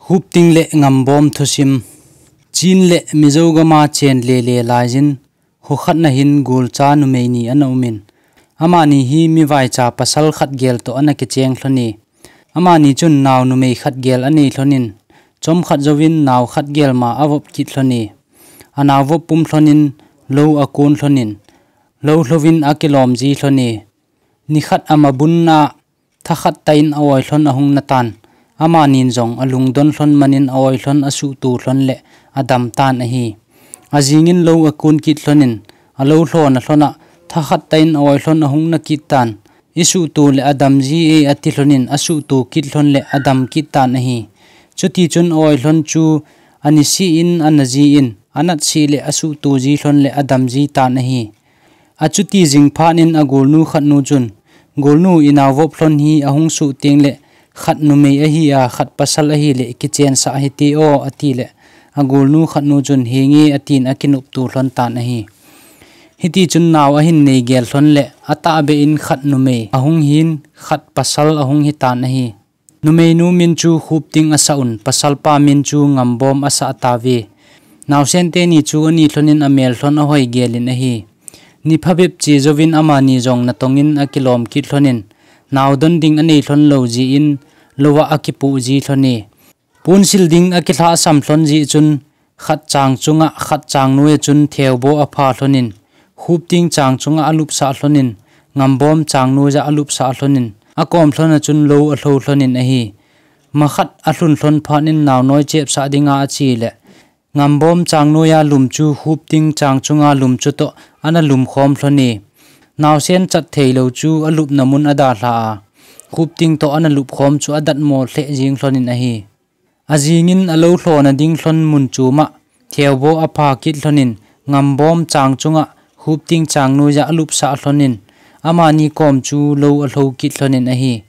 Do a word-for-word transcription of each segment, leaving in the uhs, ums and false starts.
Khupting le Ngambom thusim. Chin le Mizo gama chen lele laiyin, khokhat na hin gulcha numei ni ana umin. Amani hi mivaicha pasal khat gel toh ana kicheng lhon e. Amani chun nao numei khat gel anei lhonin, chomkhat jouvin nao khat gel ma avop kit lhon e. Anao vop pum lhonin, lou akon lhonin, lou lhouvin akilom ji lhon e. Nikhat ama bunna, thakhat tah in a-oi lhon ahung natan, amanin jong alungdon lhon manin a-oi lhon asuhto lhon le adam tan ahi. Ajingin lou akon kit lhonin, alou lhona lhona, thakhat tah in a-oi lhon ahung na kit tan, isuhto le adam ji e ati lhonin, asuhto kit lhon le adam kit tan ahi. Chuti chun a-oi lhon chu anisi in, anaji in, anatsi le asuhto ji lhon le adam ji tan ahi. Achuti jing phat in agolnu khatnu chun, "Golnu, inao vop lhon hi ahung suh teng le khat numei ahi a, khat pasal ahi le kichensah hite o," ati le, agolnu khatnu chun, "Henge," atin akinopto lhon tan ahi. Hiti chun nao ahin nei gel lhon le, atahbeh in khat numei ahung hin, khat pasal ahung hitan ahi. Numeinu min chu Khupting asah un, pasalpa min chu Ngambom asah tauve. Naosen teni chu ani lhonin amel lhon ahoi gelin ahi. Ni phabep che jouvin amani jong natongin akilom kit lhonin, nao don ding anei lhon lou jin, lou a akipoh ji lhon e. Ponsil ding akilhahsam lhon jeh chun, khat chang chunga khat chang noiya chun theobo apha lhonin, Khupting chang chunga alupsah lhonin, Ngambom chang noiya alupsah lhonin, akom lhona chun lou alho lhonin ahi. Makhat alhun lhon phat in naonoi chepsah dinga ache le, Ngambom chang noiya lum chu Khupting chang chunga lum chu toh ana lumkhom lhon e. Naosen chat theilou chu alupna mun adalha a, Khupting toh ana lupkhom chu adatmo lheh jing lhonin ahi. Ajingin alou lhona ding lhon mun choma theobo apha kit lhonin, Ngambom chang chunga Khupting chang noiya alupsah lhonin, amani kom chu lou alho kit lhonin ahi.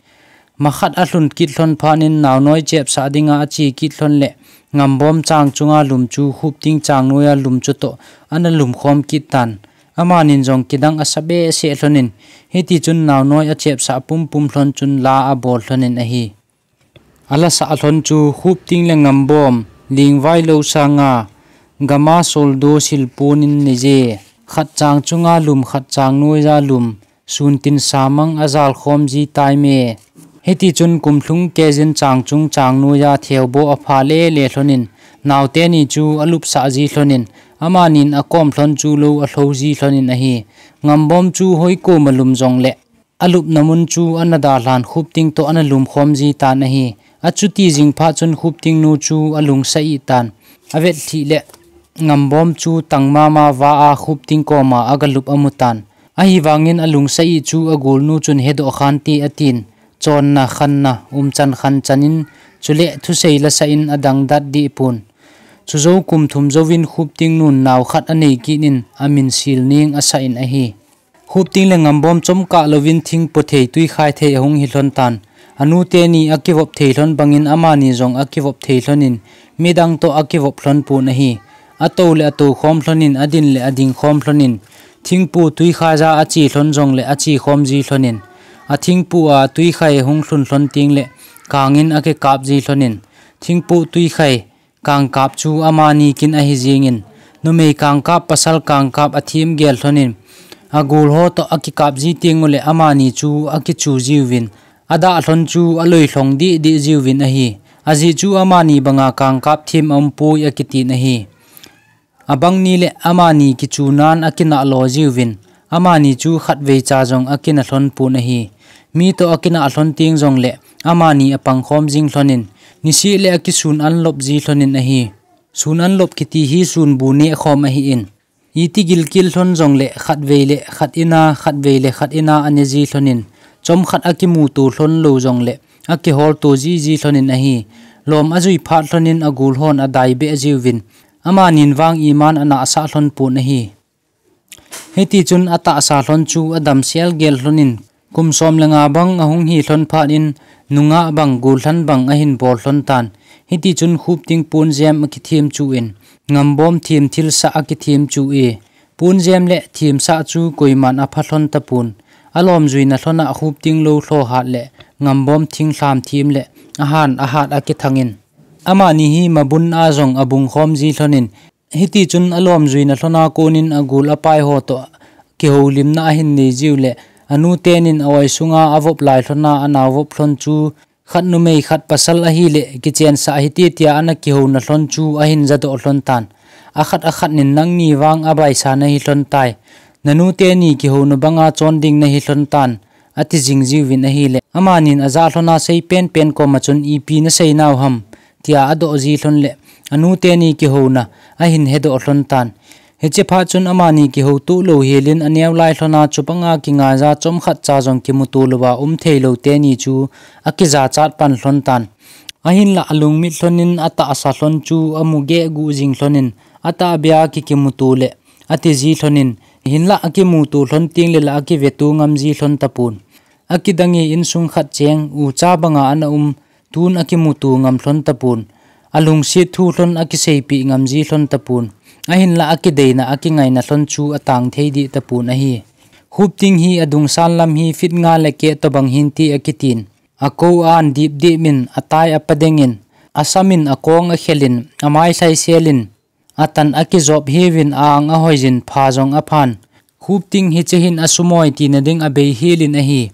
Makhat alhun kit lhon phat in naonoi chepsah dinga ache kit lhon le, Ngambom chang chunga lum chu Khupting chang noiya lum chu toh ana lumkhom kit tan. Amanin jong kidang asa behseh lhonin, hiti chun naonoi achepsah pumpum lhon chun la abol lhonin ahi. Alasah lhon chu Khupting le Ngambom, lingvai lou sanga, gama soldo silponin neije, khat chang chunga lum, khat chang noiya lum, suntin samang ajalkhom ji taime. Hiti chun kumlhung kejin chang chung chang noiya theobo apha lele lhonin, naoteni chu alupsah ji lhonin, amanin akom lhon chu lou alho ji lhonin ahi. Ngambom chu hoikoma lum jongle, alupna mun chu ana dalhan Khupting toh ana lumkhom ji tan ahi. Achuti jing phat chun Khupting nu chu alungsa ih tan. Avet lhih le, Ngambom chu tang mama va a Khupting koma agalup amu tan. Ahivangin alungsa ih chu agolnu chun hedoh khante atin, chonna khanna umchan khanchanin, chule thusei lasah in adangdat deh pon. Chujou kum thum jouvin Khupting nun nao khat anei kit in amin Silning asah in ahi. Khupting le Ngambom chomkah louvin thingpo thei tuikhai thei ahung hi lhon tan. Anu teni akivop thei lhon bangin amani jong akivop thei lhonin, midang toh akivop lhon pon ahi. Atou le atoukhom lhonin, adin le adingkhom lhonin, thingpo tuikhai ja ache lhon jongle achekhom ji lhonin, athingpo a tuikhai hung lhun lhon teng le kangin akikap ji lhonin, thingpo tuikhai kangkap chu amani kin ahi jingin, numei kangkap pasal kangkap athem gel lhonin, agol ho toh akikap ji teng ule amani chu akichu jiuvin, adah lhon chu aloi lhong deh deh jiuvin ahi. Ajeh chu amani banga kangkap them aumpoi akitin ahi. Abang ni le amani kichunan akinah lo jiuvin, amani chu khatvei cha jong akina lhon pon ahi. Mi toh akinah lhon teng jongle, amani apangkhom jing lhonin, niseh le akisun anlop ji lhonin ahi. Sun anlop kiti hi sunbu nehkhom ahin. Iti gilkel lhon jongle, khatvei le khat ina, khatvei le khat ina ane ji lhonin, chomkhat akimuto lhon lou jongle, akiholto jiji lhonin ahi. Lom ajui phat lhonin agol hon adai beh jiuvin, amanin vang iman anahsah lhon pon ahi. Hiti chun atahsa lhon chu adam sel gel lhonin, kum som le nga bang ahung hi lhon phat in, nungah bang, gollhan bang ahin bol lhon tan. Hiti chun Khupting ponjem akithem chuin, Ngambom them thilsah akithem chu e. Ponjem le themsah chu koiman apha lhon tapon. Alom juina lhona Khupting lou lhohat le Ngambom thinglham them le ahan ahat akithangin, Amani hi mabun a jong abung khom ji lhonin, hiti chun alom juina lhona konin agul apai ho toh kihoulimna ahin nei jiu le, anu tenin a oi sunga avop lai lhona anao vop lhon chu khat numei khat pasal ahile, kichensah hiti tia ana kihouna lhon chu ahin jadoh lhon tan. Akhat akhat nin nangni vang abaisa nahi lhon tai. Nanu teni kihouna banga chon ding nahi lhon tan, ati jing jiuvin ahile. Amanin aja lhona sei penpen koma chun ipi nasei nau ham, tia adoh ji lhon le, anu teni kihouna ahin hedoh lhon tan. Hiche phat chun amani kihouto lou helin aneo lai lhona chupanga kingaija chomkhat cha jong kimuto louva um thei lou teni chu akijachat pan lhon tan. Ahinlah alungmit lhonin atahsa lhon chu amu geh guh jing lhonin atahbeh a kikimuto le ati ji lhonin, hinlah akimuto lhon teng le la akiveto ngam ji lhon tapon. Akidangi insung khat cheng ucha banga ana um, tun akimuto ngam lhon tapon. Alungset thu lhon akiseipeh ngam ji lhon tapon. Ahinlah akideina akingaina lhon chu atang thei deh tapon ahi. Hupting hi adungsan lam hi feet nga le keh tobang hin ti akitin. Akou a-an dipdip in, atai apadengin, asamin akong akhelin, amai lhaiselin, atan akijop hiuvin, a-ang ahoijin, pha jong aphan. Hupting hiche hin asumoi tina ding abei helin ahi.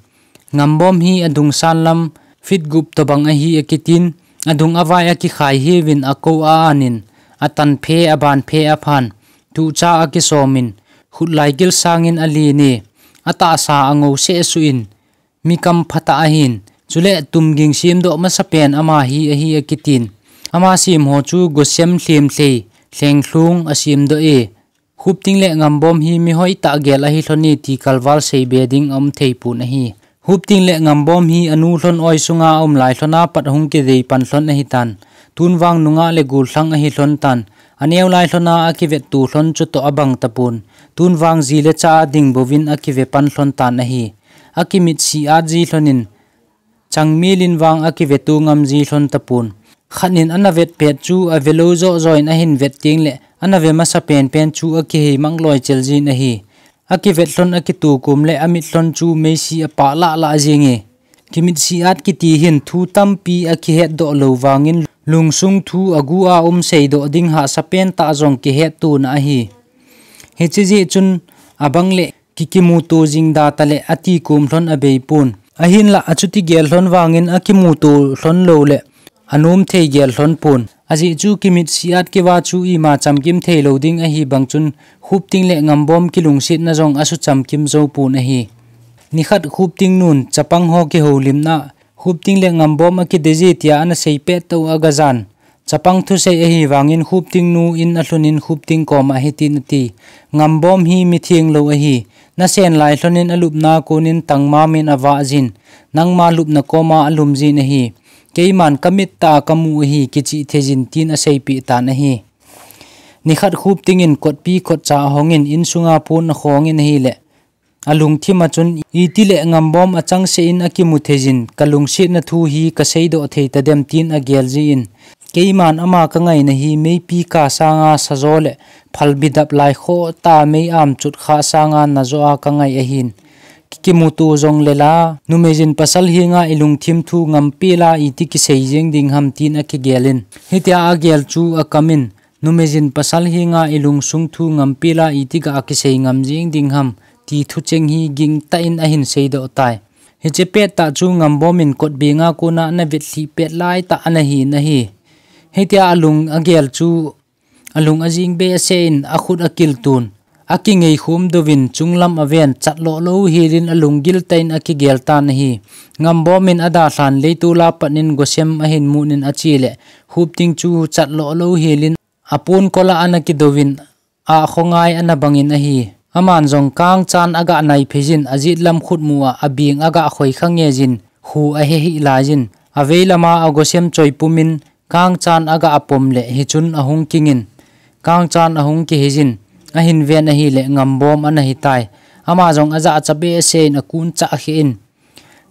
Ngambom hi adungsan lam feet gup tobang ahi akitin, adung avai akikhai hiuvin akou a-anin, atan phe aban phe aphan, tucha akisomin, khutlai gil sangin alini, atahsa angou seh suh in, mi kam phatah ahin, chule tumging semdoh masapen ama hi ahi akitin. Ama sem ho chu gosem lhemlhei, lhenglhung asemdoh e. Hupting le Ngambom hi mi hoitah gel ahi lhon e ti kalval seibe ding aum thei pon ahi. Hupting le Ngambom hi anu lhon oi sunga aum lai lhona pat hung kidei pan lhon ahitan. Tun vang nungah le gollhang ahi lhon tan. Aneo lai lhona akivetto lhon chutoh abang tapon. Tun vang ji le cha a ding bouvin akive pan lhon tan ahi. Akimit si at ji lhonin, changmilin vang akiveto ngam ji lhon tapon. Khatnin ana vet pet chu avelou joh joh in ahin vet teng le, ana ve masa penpen chu akihei mang loi chel jin ahi. Akivet lhon akitokom le amit lhon chu meisi apah lah lah jenge. Kimit si at kiti hin thu tampi akihetdoh lou vangin lungsung thu agu a um seidoh ding hahsa pen tah jong kihettona ahi. Hiche jeh chun abang le kikimuto jing da tale atikom lhon abei pon. Ahinlah achuti gel lhon vangin akimuto lhon lou le anom thei gel lhon pon. Ajeh chu kimit si at kiva chu ima chamkim thei lou ding ahi bang chun Hupting le Ngambom kilungsetna jong asu chamkim jou pon ahi. Nikhat Hupting nun chapang ho kihoulimna Hupting le Ngambom akide ji tia ana sei pet tah u agajan. Chapang thusei ahi vangin Hupting nu in alhunin Hupting koma hitin ati. Ngambom hi mi theng lou ahi. Nasen lai lhonin alupna konin tangmam in avah jin. Nangma lupna koma alum jin ahi. Keiman kamit tah a kamu ahi kichih thei jin tin aseipeh tan ahi. Nikhat Hupting in kotpi kotcha ahongin insunga pon akhongin ahile. Alungthim a chun, iti le Ngambom achangseh in akimu thei jin, kalungsetna thu hi kaseidoh thei tadem tin agel jin. Keiman ama kangaina hi meipi kah sanga sajo le phalbi dap lai khoh tah mei am chut khah sanga najo a kangai ahin. Kimuto jong le la, numei jin pasal henga ilungthim thu ngampel a iti kisei jeng ding ham tin akigelin. Hitia agel chu akamin, numei jin pasal henga ilungsung thu ngampel a iti ga kisei ngam jeng ding ham, ti thucheng hi gingtah in ahin seidoh tai. Hiche pet tah chu Ngambom in kotbeng a kona ana vetlhih pet lai tah ana hin ahi. Hitia alung agel chu, alung ajing behseh in akhut akiltun. Akingei khum douvin chunglam aven chatloh lou helin alung gil tah in akigel tan ahi. Ngambom in adalhan leitol a pat in gosem ahin mut in ache le Hupting chu chatloh lou helin apon kol a ana kidouvin, akhongai ana bangin ahi. Aman jong kangchan aga nai phei jin, ajet lam khutmu a abeng aga khoi kha nge jin, khu ahe hih lai jin. Avei lama agosem choi pumin, kangchan aga apom le hichun ahung kingin. Kangchan ahung kihi jin, ahin ven ahile Ngambom ana hitai. Ama jong ajahcha behseh in akun chah khe in.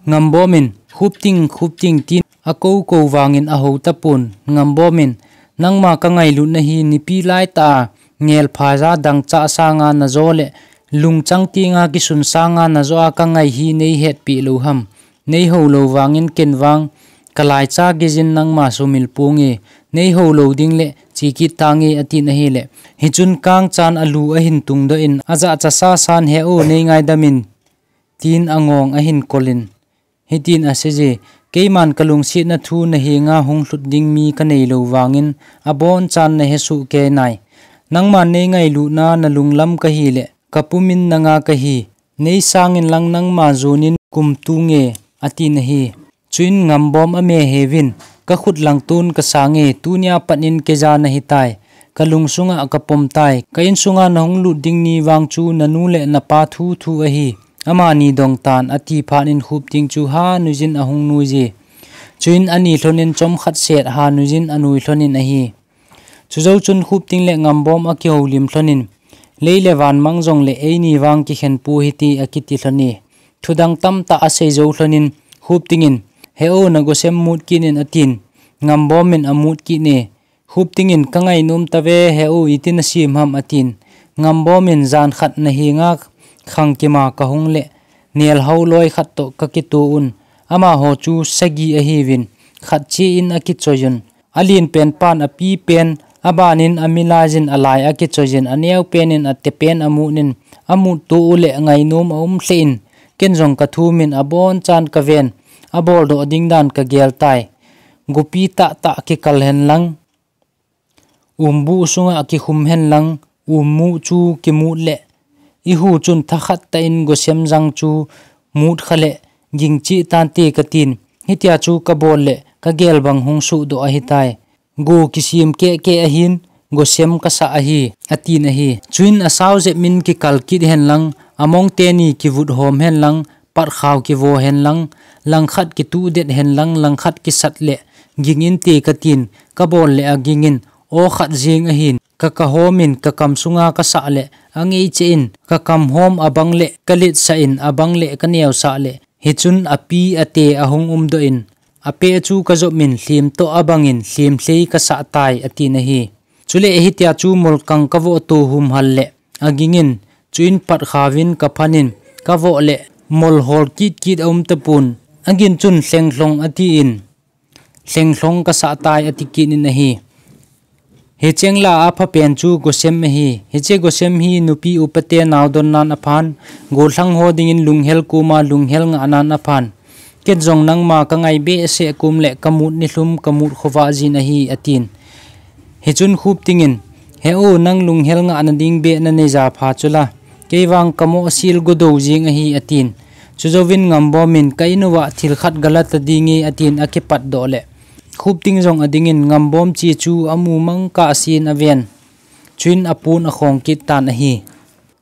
Ngambom in, Hupting, Hupting, tin akou kou vangin ahou tapon. Ngambom in, nangma kangailutna hi nipi lai tah a, ngelpha ja dangchah sanga najo le, lungchang tenga kisun sanga najo a kangai hi neihetpeh lou ham. Neihou lou vangin ken vang, kalaicha gei jin nangma sumil ponge, nei ho lo ding le chi kit tange, atin ahile. Hichun kangchan alu ahin tungdoh in, ajahcha sasan, He o, nei ngaidam in, tin angong ahin kolin, hitin aseije, Keiman kalungsetna thu nahenga hung lhut ding mi kanei lo vangin, abonchan nahe soh kei nai. Nangman nei ngailutna nalunglam kahile, kapumin nanga kahi. Nei sangin lang nangma jonin kum tunge, atin ahi. Chuin Ngambom ame heuvin, Kakhut langtun kasange, tunia patnin keija nahitai. Kalungsunga kapom tai. Ka insunga nahung lut ding ni vang chu nanu le napa thu thu ahi. Amani dongtan, ati phatnin Khupting chu hanuijin ahung nuije. Chuin ani lhonin chomkhat set hanuijin anui lhonin ahi. Chujou chun Khupting le Ngambom akihoulim lhonin, Lei le van mang jongle eini vang kikhenpoi hiti, akiti lhone. Thudang tamtah asei jou lhonin, Khupting in, He o, nagosem mut kit in, atin. Ngambom in amut kit e. Khupting in, Kangainom tave, He o, iti nasem ham, atin. Ngambom in, Jan khat nahenga khangkima kahung le, nelhao loi khat toh kakitoh un. Amaho chu sagi ahiuvin, khat cheh in akichoi un. Alen pen pan api pen, abanin amilai jin alai akichoi jin, aneo penin ate pen amunin, amut to u le ngainom aum lheh in, ken jong kathumin abonchan kaven, aboldoh ding dan kagel tai. Gopi tahtah kikal henlang, umbu sunga kikhum henlang, ummu chu kimut le, ihu chun thakhat tah in gosem jang chu mut kha le, ging cheh tante katin, hitia chu kabol le, kagel bang hung suhdoh ahitai. Go kisem kehkeh ahin, gosem kasah ahi, atin ahi. Chuin asao jep min kikal kit henlang, among teni kivut hom henlang, patkhao kivo henlang, langkhat kituhdet henlang, langkhat kisat le, ging inte katin, kabol le agingin, aw khat jeng ahin, kakahom in, kakam sunga kasah le, angei cheh in, kakam hom abang le, kaletsah in, abang le, kaneosah le, hichun api ate ahung umdoh in, apeh chu kajop min lhem toh abangin lhem lhei kasah tai, atin ahi. Chule hitia chu molkang kavoh to humhal le, agingin, chuin patkhaovin kaphanin, kavoh le, mol hol kitkit aum tapon, agin chun lhenglhong atin, lhenglhong kasah tai, ati kit in ahi. Hicheng la aphapen chu gosem ahi. Hiche gosem hi nupi upate naodon nan aphan, gollhang ho dingin lunghel koma lunghel ngah nan aphan. Ken jong nangma kangai behseh kum le kamut nilhum kamut khovah jin ahi, atin. Hichun Khupting in, He u, nang lunghel ngahna ding beh naneija pha chula, keivang kamoh sil godou jing ahi, atin. Chujouvin Ngambom in, Ka in uva thil khat gala ta dinge, atin akipatdoh le, Khupting jong adingin Ngambom che chu amu mang kah asin aven. Chuin apun akhong kit tan ahi.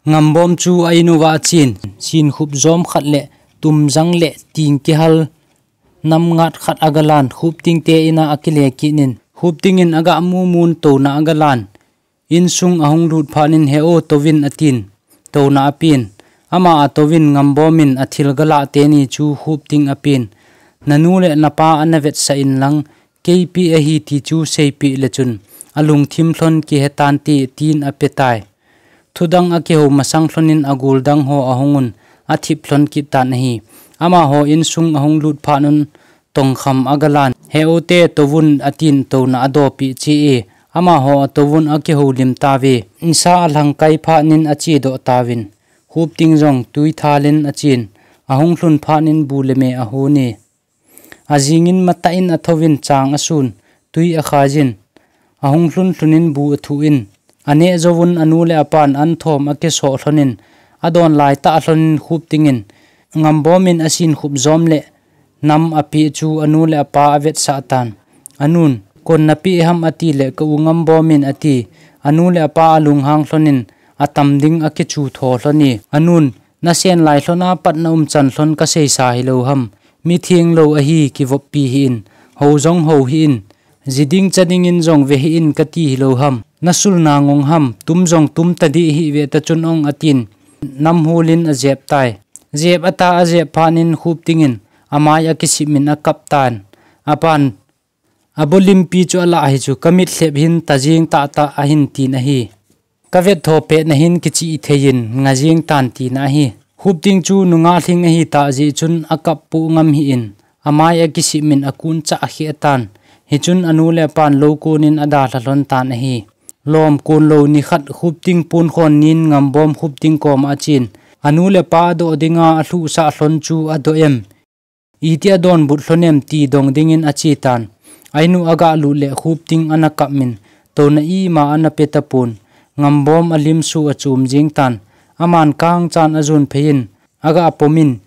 Ngambom chu a in uva achen, sin khup jom khat le, tumjang le, ting kihal, nam ngat khat agalan, Khupting te ina akile kit in, Khupting in aga mumun touna agalan, insung ahung lut phatnin, He o, touvin, atin, touna apen. Ama atouvin Ngambom in athil galah teni chu Khupting apen. Nanu le napa ana vetsah inlang, keipi ahi ti chu seipeh le chun, alungthim lhon kihe tante, tin apetai. Thudang akihou masang lhonin agoldang ho ahungun, athip lhon kit tan ahi. Amaho insung ahung lut phatnun, tongkham agalan, He u te, touvun, atin, touna adopi che e. Amaho atouvun akihoulim tauve. Nisa alhangkai phatnin achedoh tauvin, Khupting jong tui thalin achen, ahung lhun phatnin bu le me ahon e. Ajingin matah in athouvin chang asun, tui akhai jin, ahung lhun lhunin bu athuh in, aneh jouvun anu le apan anthom akisoh lhonin, adon laitah lhonin Khupting in, Ngambom in asin khup jom le, nam apeh chu anu le apa avetsah tan. Anun, Kon napeh ham, ati le, Ka u Ngambom in, ati. Anu le apa alunghang lhonin, atam ding akichu tho lhon e. Anun, Nasen lai lhona pat na umchan lhon kaseisa hilou ham. Mitheng lou ahi, kivoppi hih in. Hou jong hou hih in. Ji ding cha dingin jong ve hih in kati hilou ham. Nasulna ngong ham. Tum jong tum tadih hih ve ta chun ong, atin. Namhulin ajep tai. Jep ata ajep phatnin Khupting in amai akisip in akap tan. Apan, abolimpi chu alah hi chu, Kamit lhep hin tajing tahtah ahin tin ahi. Kavet tho pet nahin kichih thei in ngajing tan tina ahi. Khupting chu nungah lhing ahitah jeh chun akap poh ngam hih in, amai akisip in akun chah kheh tan. Hichun anu le apan lou konin adalha lhon tan ahi. Lom kon lou nikhat Khupting pon khon nin Ngambom Khupting koma achen. Anu le apa adoh dinga alhuhsah lhon chu adoh em, iti adonbut lhon em ti dong dingin ache tan. Ainu aga lut le Khupting ana kap min, touna ima ana pe tapon. Ngambom alim su achum jing tan. Aman kangchan ajon phei in, aga pom in,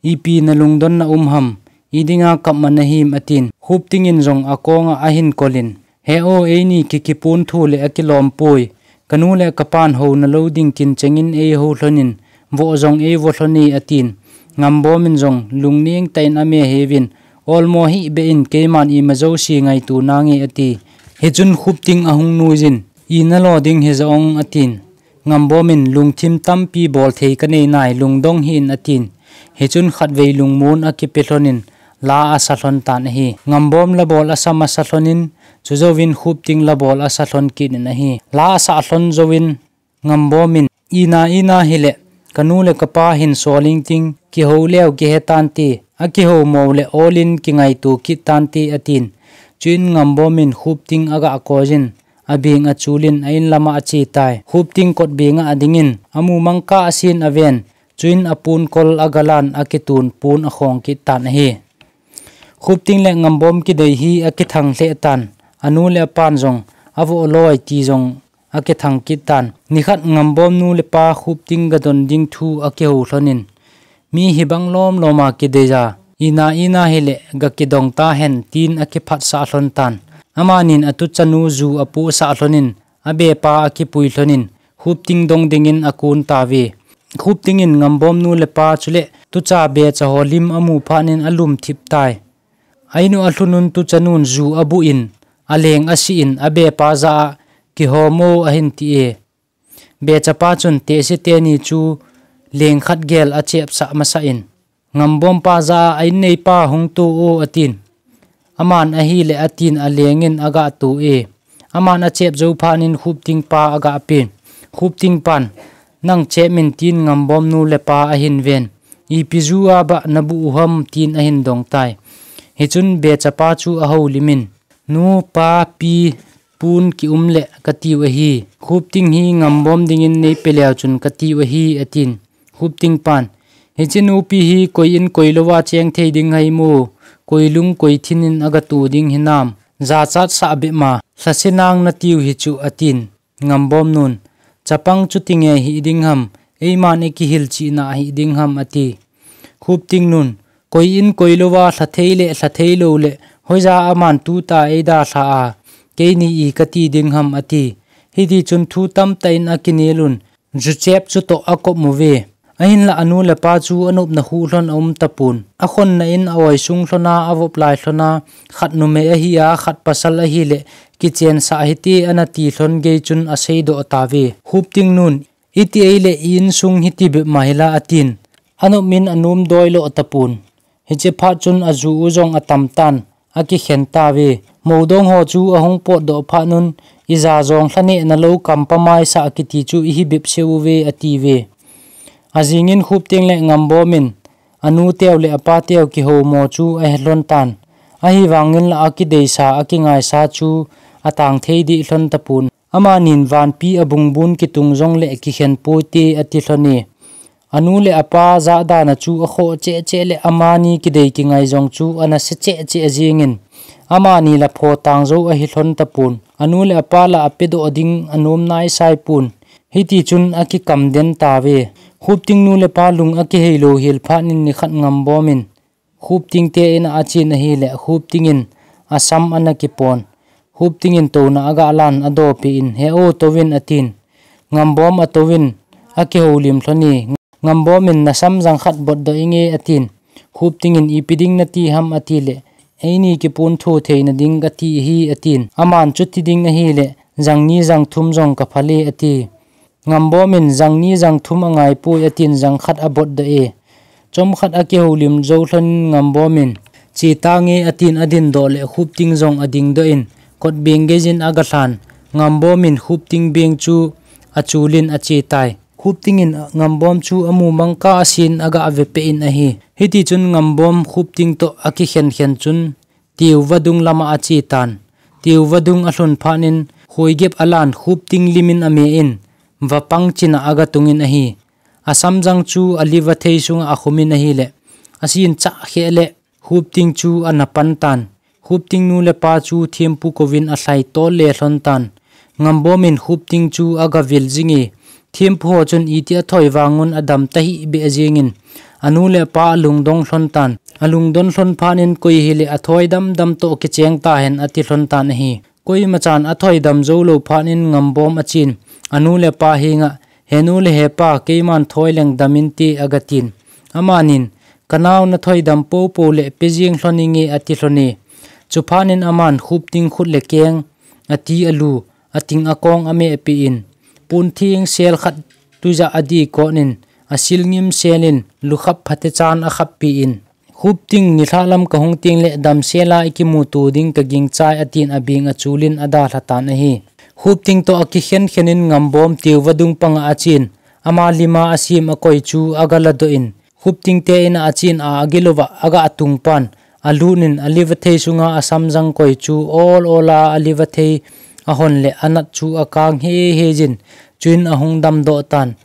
ipi na lungdon na um ham, i dinga kap man ahim atin. Khupting in jong akonga ahin kolin, he o, eini kikipon thu le akilom poi. Kanu le kapan ho na lou ding kin chengin ei ho lhonin, vo jong ei vo lhoni atin. Ngambom in jong lungning tain ame hevin, olmo hi be in keiman ima josi ngaitu nange ati. Hichun Khupting ahung nuijin, i na lo ding hi jong atin. Ngambom in lungthim tampi bol thei ka nei nai, lungdong hi in atin. Hichun khatvei lungmon akipe lhonin la asa lhon tan ahi. Ngambom la bol asa masa lhonin, chujouvin Khupting la bol asa lhon kit in ahi. La asa lhon jouvin Ngambom in, ina ina hile, kanu le kapa hin soling ting, kiho leu kihe tante, akiho mo le olin kingaitu kit tante atin. Chuin Ngambom in Khupting aga koijin, abing achulin a in lama ache tai. Khupting kot binga adingin, amu mangkah asin aven, chuin apon kol agalan akitun pon akhong kit tan ahi. Khupting le Ngambom kidei hi akithang lheh tan, anu le apan jong, avo loi ti jong akithang kit tan. Nikhat Ngambom nu le pa Khupting gadon ding thu akiho lhonin, mi hibang lom loma kidei ja, ina ina hile gakidong tahen tin akiphatsah lhon tan. Amanin atuchanu ju apuhsah lhonin, abepa akipui lhonin, Khupting dong dingin akon tave. Khupting in Ngambom nu le pa chule tucha becha ho lim amu phatnin alum thip tai. Ainu alhunun tuchanun ju abuh in, aleng asi in, abepa ja a, kihom o ahin ti e. Bechapa chun tehse teni chu leng khat gel achepsah masa in, Ngambom pa ja a, a in neipa hung tu o atin. Aman ahile atin alengin aga tu e. Aman achep jou phatnin Khupting pa aga pe. Khupting pan, nang chep min tin Ngambom nu le pa ahin ven. Ipi ju a ba nabuh u ham tin ahin dong tai. Hichun bechapa chu ahoulimin, nu, pa, pi, pun kium le katiu ahi. Khupting hi Ngambom dingin neipe leu chun katiu ahi atin. Khupting pan, hiche nupi hi koi in koi louva cheng thei ding hai mo, koi lung koi thin in aga tu ding hinam. Jachat sah beh ma, lhase nang natiu hi chu atin. Ngambom nun, chapang chuti nge hi ding ham, eiman ikihil chihna hi ding ham ati. Khupting nun, koi in koi louva lha thei le lha thei lou le, hoija aman tuta eidalha a, keini i kati ding ham ati. Hiti chun thu tamtah in akinelun, juchep chutoh akop mu ve. Ahinla anu le pa chu anopna hu lhon aum tapon. Akhonna in a-oi sung lhona, avop lai lhona, khat numei ahi a, khat pasal ahile, kichensah hite anati lhon gei chun aseidoh tave. Khupting nun, iti eile i insung hiti bep ma hila atin. Anop min anom doi lo tapon. Hiche phat chun aju u jong atam tan, akikhen tave. Moudong ho chu ahung potdoh phat nun, ija jong lhaneh nalou kampa maisa kiti chu ihi bep se uve ati ve. Ajingin Khupting le Ngambom in, anu teu le apa teu kiho mo chu ahe lhon tan. Ahivangin la akideisa, akingaisa chu atang thei dih lhon tapon. Amanin vanpi abungbun kitung jong le kikhen poite ati lhon e. Anu le apa jahdan a chu akhoh cheh cheh le amani kidei kingai jong chu anase cheh cheh jingin, amani la pho tang jou ahi lhon tapon. Anu le apa la apedoh ding anom naisai pon. Hiti chun akikam den tave. Khupting nu le pa lung akihei lou hel phat nin nikhat Ngambom in Khupting te in a achen ahile, Khupting in asam ana kipon. Khupting in touna aga lan adopi in, he o, touvin atin. Ngambom atouvin, akihoulim lhon e. Ngambom in nasam jang khat botdoh inge atin. Khupting in ipi ding nati ham atile, eini kipon thu theina ding kati hi atin. Aman chuti ding ahile, jang ni jang thum jong kaphal e ati. Ngambom in jang ni jang thum angai poi atin jang khat abotdoh e. Chomkhat akihoulim jou lhon Ngambom in, che tange atin adindoh le Khupting jong adingdoh in, kot beng geijin aga lhan. Ngambom in Khupting beng chu achulin ache tai. Khupting in Ngambom chu amu mangkah asin aga avepeh in ahi. Hiti chun Ngambom Khupting toh akikhen khen chun, Tiu vadung lama ache tan. Tiu vadung alhun phat in, Khoigep alan Khupting limin ame in, vapang china agatungin ahi. Asamjang chu aliva thei sunga akhumin ahile, asin chah kheh le, Khupting chu ana pan tan. Khupting nu le pa chu thempu kouvin alhai tol le lhon tan. Ngambom in Khupting chu agavil jinge. Thempu ho chun iti athoi vangun adam tahih beh jingin, anu le apa alungdong lhon tan. Alungdon lhon phat in koi hile athoi damdam toh kicheng tahen ati lhon tan ahi. Koima chan athoi dam jou lou phat in Ngambom achen, anu le apa henga, "He nu le he pa, keiman thoi leng dam inte," agatin. Amanin, "Ka nao nathoi dam popo le pe jing lhon inge," ati lhon e. Chuphat in aman Khupting khut le keng, ati alu, ating akong amehpi in, pun thing sel khat tuja adi konin, asil ngim selin, lukhap phate chan akhappi in, Khupting nilhah lam kahung teng le damsela ikimuto ding kagingchai atin abing achulin adalha tan ahi. Khupting toh akikhen khenin Ngambom tiu vadung panga achen, ama lima asim akoi chu agaladoh in, Khupting te ina achen a agilouva aga atung pan, alunin aliva thei sunga asamjang koi chu ol ola aliva thei ahon le anat chu akang he he jin, chuin ahung damdoh tan.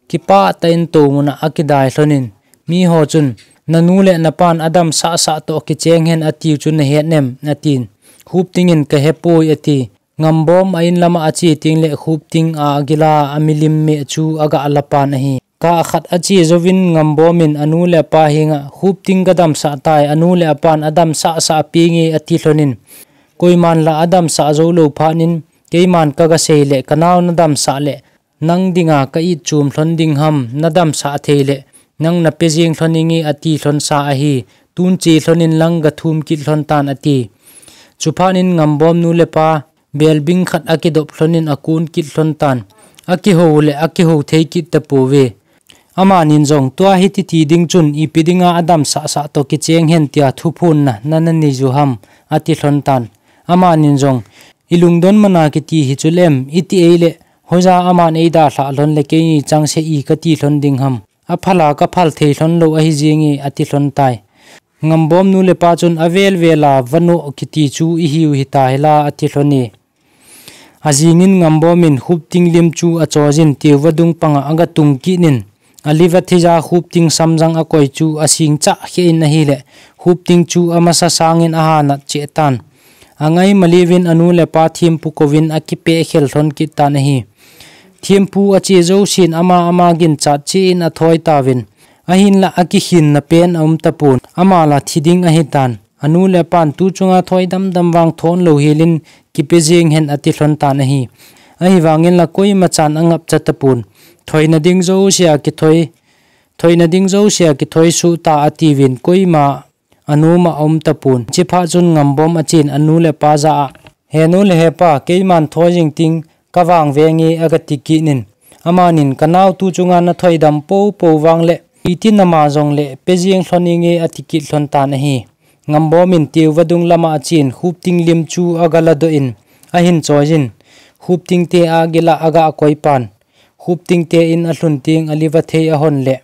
Kipah tah in tou muna akidai lhonin, miho chun, "Nanu le napan adam sahsah toh kicheng hen," atiu chu nahet nem, atin. Khupting in, "Kahepoi," ati. Ngambom a in lama ache teng le Khupting a agila amilim meh chu aga alapan ahi. Kah khat ache jouvin Ngambom in anu le apa henga, "Khupting kadamsah tai, anu le apan adamsahsah penge," ati lhonin, "Koiman la adamsah jou lou phat in, keiman kaga sei le, ka nao nadamsah le, nang dinga ka it chum lhon ding ham, nadamsah thei le, nang nape jing lhon inge," ati lhon sa ahi. Tun che lhonin lang gathum kit lhon tan ati. Chuphat in Ngambom nu le pa, belbing khat akidop lhonin akun kit lhon tan. Akihou le akihou thei kit tapouve. Amanin jong, "Tua hiti ti ding chun, ipi dinga adamsahsah toh kicheng hen tia thuphonna nanei ju ham," ati lhon tan. Amanin jong, "Ilungdon mana kiti hi chu lem, iti ei le, hoija aman eidalhah lhon le keini changse i kati lhon ding ham. Aphal a kaphal thei lhon lou ahi jinge," ati lhon tai. Ngambom nu le pa chun, "Avel vel a vanoh kiti chu ihiu hita hila," ati lhon e. Ajingin Ngambom in Khupting lim chu achoijin tiu vadung panga agatung kit in, aliva theija Khupting samjang akoi chu asing chah kheh in ahile, Khupting chu amasa sangin ahanat cheh tan. Angai maliuvin anu le apa thempu kouvin akipeh khel lhon kit tan ahi. Thempu ache jousen ama ama ginchat cheh in athoi tauvin, ahinla akikhinna pen aum tapon, ama la thi ding ahi tan. Anu le apan tu chunga thoi damdam vang thon lou helin kipe jing hen ati lhon tan ahi. Ahivangin la koima chan angapcha tapon. Thoina ding jousea kithoi, thoina ding jousea kithoi suh ta atiuvin koima anoma aum tapon. Chiphat chun Ngambom achen anu le apa jah a, "He nu le he pa, keiman thoi jing ting kavang venge," agati kit in. Amanin, "Ka nao tu chunga nathoi dam popo vang le, iti nama jong le, pe jing lhon inge," ati kit lhon tan ahi. Ngambom in tiu vadung lama achen, Khupting lim chu agaladoh in, ahin choijin, Khupting te agila aga akoi pan. Khupting te in alhun teng aliva thei ahon le,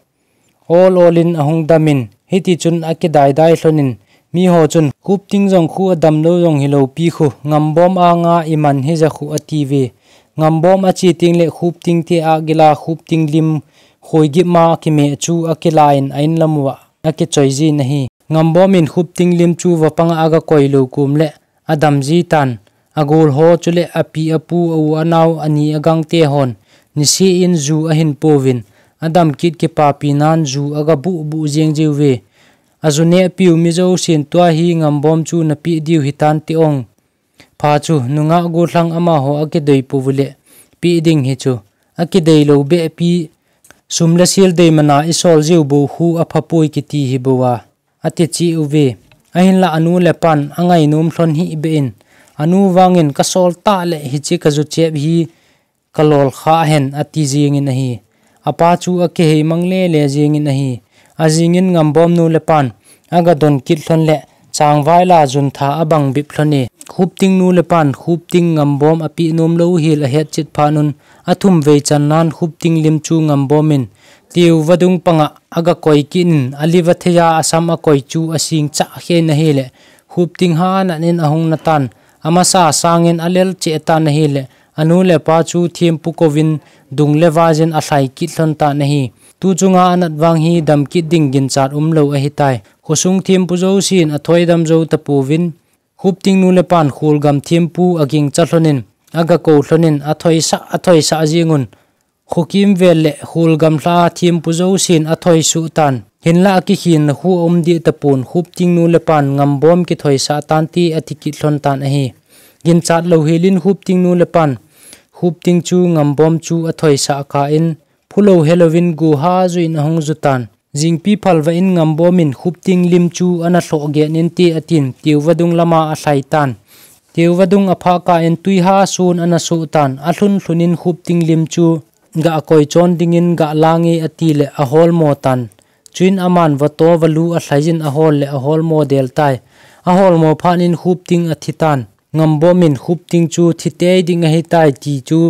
ol ol in ahung damin, hiti chun akidai dai lhonin, miho chun, "Khupting jong khu adam lou jong hilou pi khu, Ngambom anga iman hija khu," atiuve. Ngambom ache teng le Khupting te agila Khupting lim Khoigip ma kimeh chu akilan a in lam uva akichoi jin ahi. Ngambom in Khupting lim chu vapang a aga koi lou kum le adam ji tan. Agol ho chule api apu a u anao ani agangte hon nisih in ju ahin pouvin, adam kit kipapi nan ju aga buh buh jing jiuve. Aju neh piu mi jousen tua hi Ngambom chu napeh diu hitan ti ong. Pha chu nungah gollhang amaho akidei pouvile peh ding hi chu. Akidei lou beh pi sum le sil dei mana isol jiu bou khu apha poi kiti hi bou a. Ati cheh uve. Ahinla anu le apan angainom lhon hih beh in, anu vangin kasol tah le hiche kaju chep hi kalol kha hen ati jingin ahi. Apa chu akihei mang le le jingin ahi. Ajingin Ngambom nu le apan aga don kit lhon le changvai la jun tha abang bip lhon e. Khupting nu le apan Khupting Ngambom apeh nom lou hel ahet chet phat un athum vei chan nan Khupting lim chu Ngambom in tiu vadung panga aga koi kit in aliva theiya asam akoi chu asing chah khen ahile Khupting ha anat in ahung natan. Amasa sangin alel cheh tan ahile, anu le apa chu thempu kouvin dung le vajin alhai kit lhon tan ahi. Tu chunga anat vang hi dam kit ding ginchat umlou ahitai. Khosung thempu jousen athoi dam jou tapouvin, Khupting nu le pan Khulgam thempu agingcha lhonin, aga kou lhonin, athoisah, athoisah jingun. Khokimvel le Khulgam lha thempu jousen athoi suh tan. Hinlah akikhinna khu aum deh tapon, Khupting nu le pan Ngambom kithoisah tan ti ati kit lhon tan ahi. Ginchat louhelin Khupting nu le pan Khupting chu Ngambom chu athoisah kah in, phulou helouvin guha juin ahung ju tan. Jingpi phalvah in Ngambom in Khupting lim chu ana lhoh gen inte atin, Tiuvadung lama alhai tan. Tiuvadung aphah kah in tui ha sun ana soh tan, alhun lhunin Khupting lim chu gah koi chon dingin gah lang e atile aholmo tan. Chuin aman vato valu alhaiyin ahol le aholmo del tai. Aholmo phat in Khupting athi tan. Ngambom in Khupting chu thi tei ding ahitai ti chu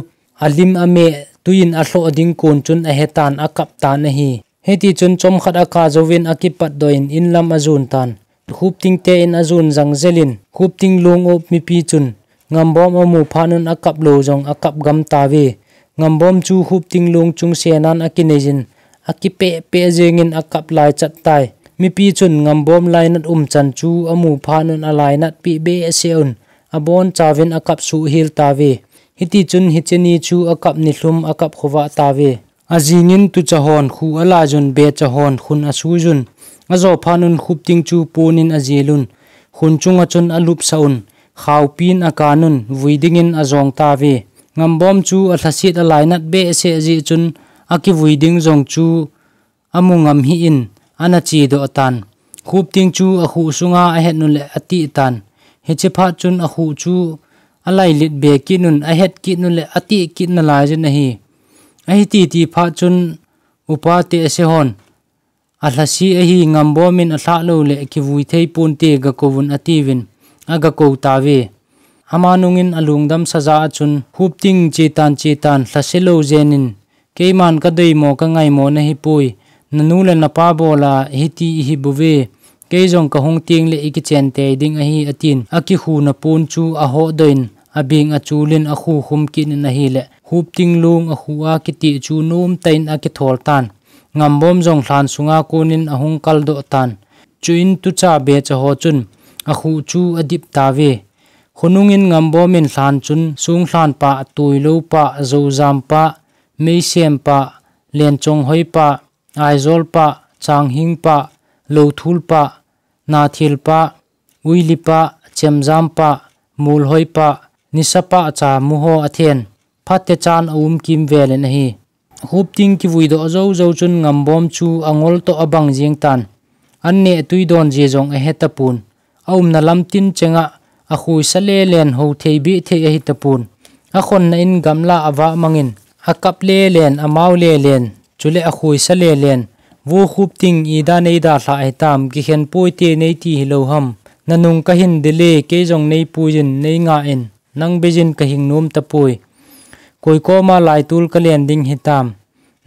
alim ameh tuiyin alhoh ding kon chun ahe tan, akap tan ahi. Hiti chun chomkhat akah jouvin akipatdoh in inlam ajon tan. Khupting te in ajon jangjelin, Khupting long up mipi chun Ngambom amu phat un akap lou jong akap gam tauve. Ngambom chu Khupting long chung senan akineiyin, akipeh peh jengin akap lai chat tai. Mipi chun Ngambom lainat umchan chu amu phat un alainat peh behseh un, abonchauvin akap suh hel tauve. Hiti chun hiche ni chu akap nilhum akap khovah tauve. Ajingin tucha hon khu alaiyun, becha hon khun asuiyun. Ajo phat un Khupting chu ponin ajelun. Khun chunga chun alupsah un. Khaopin akanun, vui dingin ajong tauve. Ngambom chu alhaset alainat behseh jeh chun akivui ding jong chu amu ngam hih in ana chedoh tan. Khupting chu akhuh sunga ahet uleh atih tan. Hiche phat chun akhuh chu alailet be kit un, ahet kit uleh atih kit nalaiyin ahi. Ahi titi phat chun upa tehse hon, alhase ahi, Ngambom in alhah lou le kivui thei ponte, gakouvun atiuvin, agakou tauve. Ama nungin alungdam saja a chun, Khupting, chetan chetan, lhase lou jenin, keiman kadeimo kangaimo nahipoi, nanu le napa bola hiti ihi bouve, kei jong kahung tengle ikichen tei ding ahi, atin, akikhuna pon chu ahohdoh in, abeng achulin akhu khum kit in ahile, Khupting long akhu a kitih chu nomtah in akithol tan. Ngambom jong lhan sunga konin ahung kaldoh tan. Chuin tucha becha ho chun akhu chu adip tauve. Khonungin Ngambom in lhan chun Songlhan pah, Tuilou pah, Joujam pah, Meisem pah, Lenchonghoi pah, Aijol pah, Changhing pah, Louthul pah, Nathil pah, Uili pah, Chemjam pah, Molhoi pah, Nisa pah cha muho athen. Phatechan aum kimvelin ahi. Khupting kivuidoh joujou chun Ngambom chu angol toh abang jeng tan. An neh tui don jeh jong ahetapon. Aumna lam tin chenga akhuisa lelen, hou thei beh thei ahitapon. Akhonna in gamla avah mangin, akap lelen, amao lelen, chule akhuisa lelen. Vo Khupting, ida neidalhah hitam, kikhen poite neiti hilou ham. Nanung kahin dile, kei jong neipuijin, neingah in, nang beijin kahing nom tapoi. Koi koma laitol kalen ding hitam.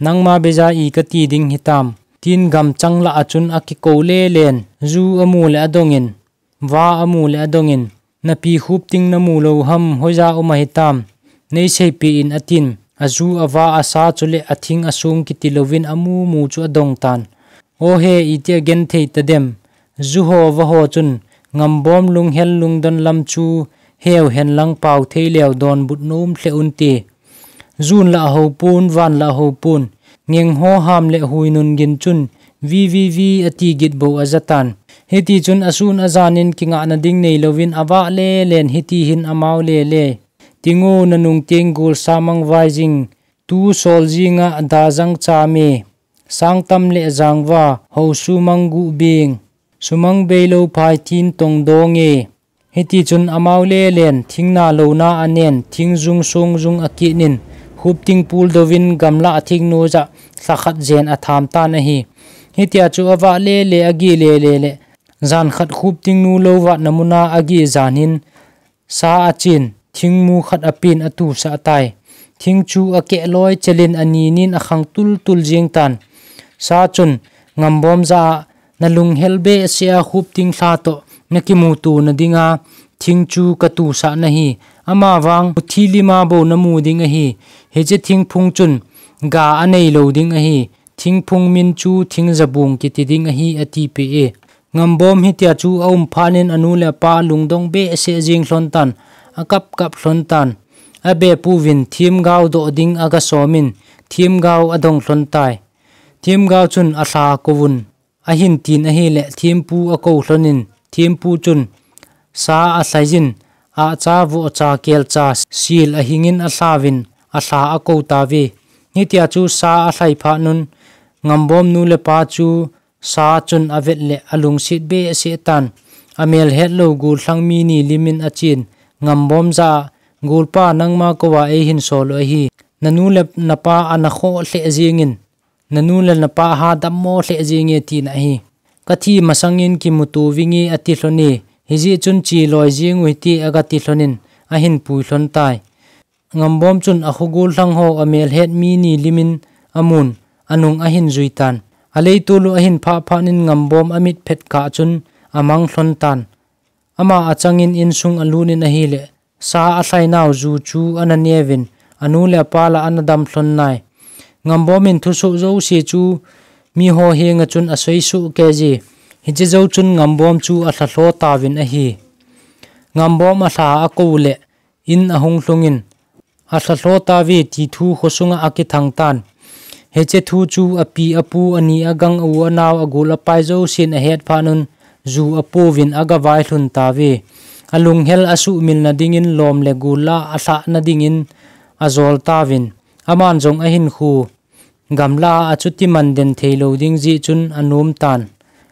Nangma beija i kati ding hitam. Tin gamchang lah a chun akikou lelen, ju amu le adongin, va amu le adongin, napi Khupting namu lou ham, hoija um ahitam. Neiseipeh in atin, aju ava asa chule athing asong kiti louvin amu mu chu adong tan. O he, iti agenthei tadem. Ju ho va ho chun Ngambom lunghel lungdon lam chu heu henlang pao thei leu donbut nom lheh unte. Jun lah ahou pon, van lah ahou pon. Ngeng ho ham le huinun gin chun, vi, vi, vi, ati gitbou aja tan. Hiti chun asun ajanin kingahna ding neilouvin avah lelen hiti hin amao lele. Tingu nanung teng gul samang vai jing, tu sol jinga da jang chame. Sangtam le jangva, hou sumang guh beng. Sumang beilou phai thin tong donge. Hiti chun amao lelen, thingna louna anen, thingjung songjung akinin, Khupting puldouvin gamlah a thingnoija lhakhat jen atham tan ahi. Hitia chu avah lele, agih lele le, jan khat Khupting nu lou vatna muna agih janin, sa achen, thingmu khat apen atusah tai. Thing chu akeh loi chelin aninin akhang tultul jeng tan. Sa chun, Ngambom jah a, nalunghel behseh a Khupting lha toh, nakimuto nadinga thing chu katusah nahi. Amavang muthi lima bou namu ding ahi. Hiche thingphung chun ga anei lou ding ahi. Thingphung min chu Thingjabung kiti ding ahi, atipeh e. Ngambom hitia chu aum phatnin anu le apa lungdong behseh jing lhon tan, akap kap lhon tan. Abepuvin themgao doh ding agasomin, themgao adong lhon tai. Themgao chun alha kouvun, ahin tin ahile thempu akou lhonin, thempu chun sa alhaiyin, ahcha, vohcha, kelcha, sil ahingin alhauvin, alha akou tauve. Hitia chu sa alhai phatnun, Ngambom nu le pa chu sa chun avet le alungset behseh tan. Amel hetlou gollhang mi ni limin achen, Ngambom jah a, "Golpa, nangma kouva eihin sol u ahi. Nanu le napa ana khoh lheh jengin, nanu le napa ha dammo lheh jenge," tina ahi. "Kathi masangin kimuto vinge," ati lhone. Hijeh chun, "Cheloi jeng u hite," agati lhonin, ahin pui lhon tai. Ngambom chun akho gollhang ho amel het mi ni limin amun, anung ahin jui tan. Aleitol u ahin phah phatnin Ngambom amit phet kah chun amang lhon tan. Ama achangin insung alunin ahile, sa alhai nau ju chu ana neuvin, anu le apa la ana dam lhon nai. Ngambom in thusoh jouse chu miho henga chun asei soh kei je. Hiche jou chun Ngambom chu alha lho tauvin ahi. Ngambom alha akou le, in ahung lhungin, alha lho tauve ti thu khosunga akithang tan. Hiche thu chu api, apu, ani, agang, a-u, anao, agol, apai jousen ahet phatnun, ju apouvin agavai lhun tauve. Alunghel asuhmil nadingin lom le gol la alhah nadingin ajol tauvin. Aman jong ahinkho gamla a achuti man den thei lou ding jeh chun anom tan.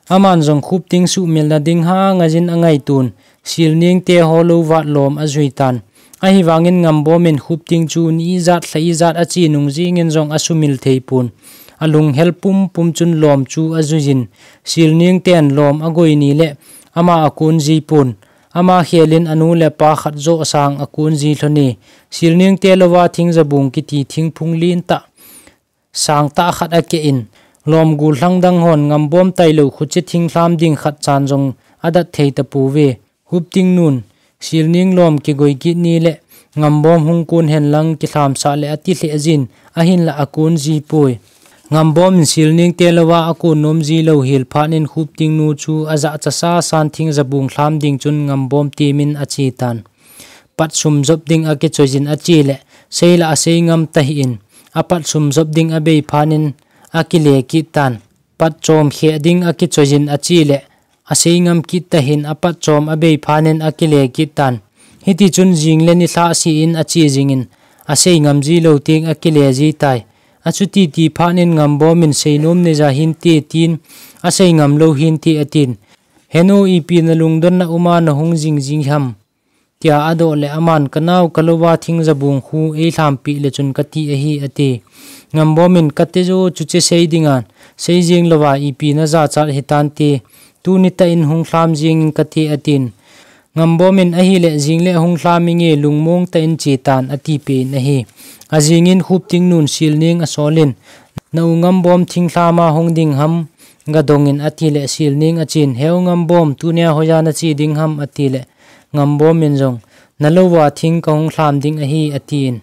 Aman jong Khupting suhmil nading hanga jin angaitun, Silneng te ho lou vat lom ajui tan. Ahivangin Ngambom in Khupting chu ni ijat lha ijat ache nung jingin jong asumil thei pon. Alunghel pumpum chun lom chu ajuijin, Silneng ten lom agoi ni le ama akon ji pon. Ama khelin anu le pa khat joh sang akon ji lhone. Silneng te louva Thingjabung kiti thingphung lentah sangtah khat akeh in, lom gollhang dang hon Ngambom tailou khuche thinglham ding khat chan jong adat thei tapouve. Khupting nun, Silneng lom kigoi kit ni le, Ngambom hung kon hen lang kilhamsah le ati lheh jin, ahinla akon ji poi. Ngambom in Silneng te louva akon nom ji lou hel phatnin Khupting nu chu ajahcha sasan Thingjabung lham ding chun Ngambom temin ache tan. Pat sum jop ding akichoijin ache le, sei la asei ngam tahih in, apat sum jop ding abei phatnin akile kit tan. Pat chom kheh ding akichoijin ache le, asei ngam kit tahih in apat chom abei phatnin akile kit tan. Hiti chun jing le nilhah sen ache jingin, asei ngam ji lou teng akile ji tai. Achuti ti phatnin Ngambom in seinom neija hinte tin, asei ngam lou hinte atin. Henu, ipi nalungdonna uma nahung jing jing ham? Tia adoh le aman, kanao kalouva Thingjabung khu eilhampi le chun kati ahi ati. Ngambom in, kati jo, chuche sei dinga sei jing louva ipi najachat hitante, tuni tah in hung lham jingin kati atin. Ngambom in, ahile jing le hung lham inge, lungmong tah in che tan atipeh in ahi. Ajingin Khupting nun Silneng asolin, na u Ngambom thinglhama hung ding ham, gadongin ati le Silneng achen, heu Ngambom, tunia hoiya nache ding ham ati le, Ngambom in jong, nalouva thing kahung lham ding ahi atin.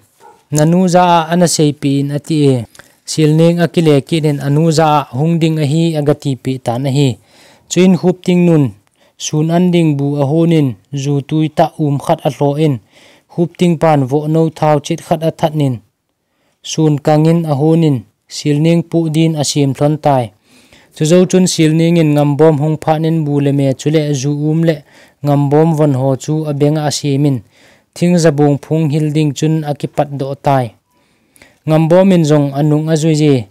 Nanu jah a ana seipeh in ati e. Silneng akile kit in anu jah a hung ding ahi agatipeh tan ahi. Chuin Khupting nun, sun an ding bu ahonin, ju tui tah um khat alhoh in, Khupting pan vohnou thao chet khat athat nin, sun kangin ahonin, Silneng poh din asem lhon tai. Chujou chun Silneng in Ngambom hung phatnin bu le me chule ju um le Ngambom von ho chu abenga asemin, Thingjabung phung hil ding chun akipat doh tai. Ngambom in jong anung ajui je.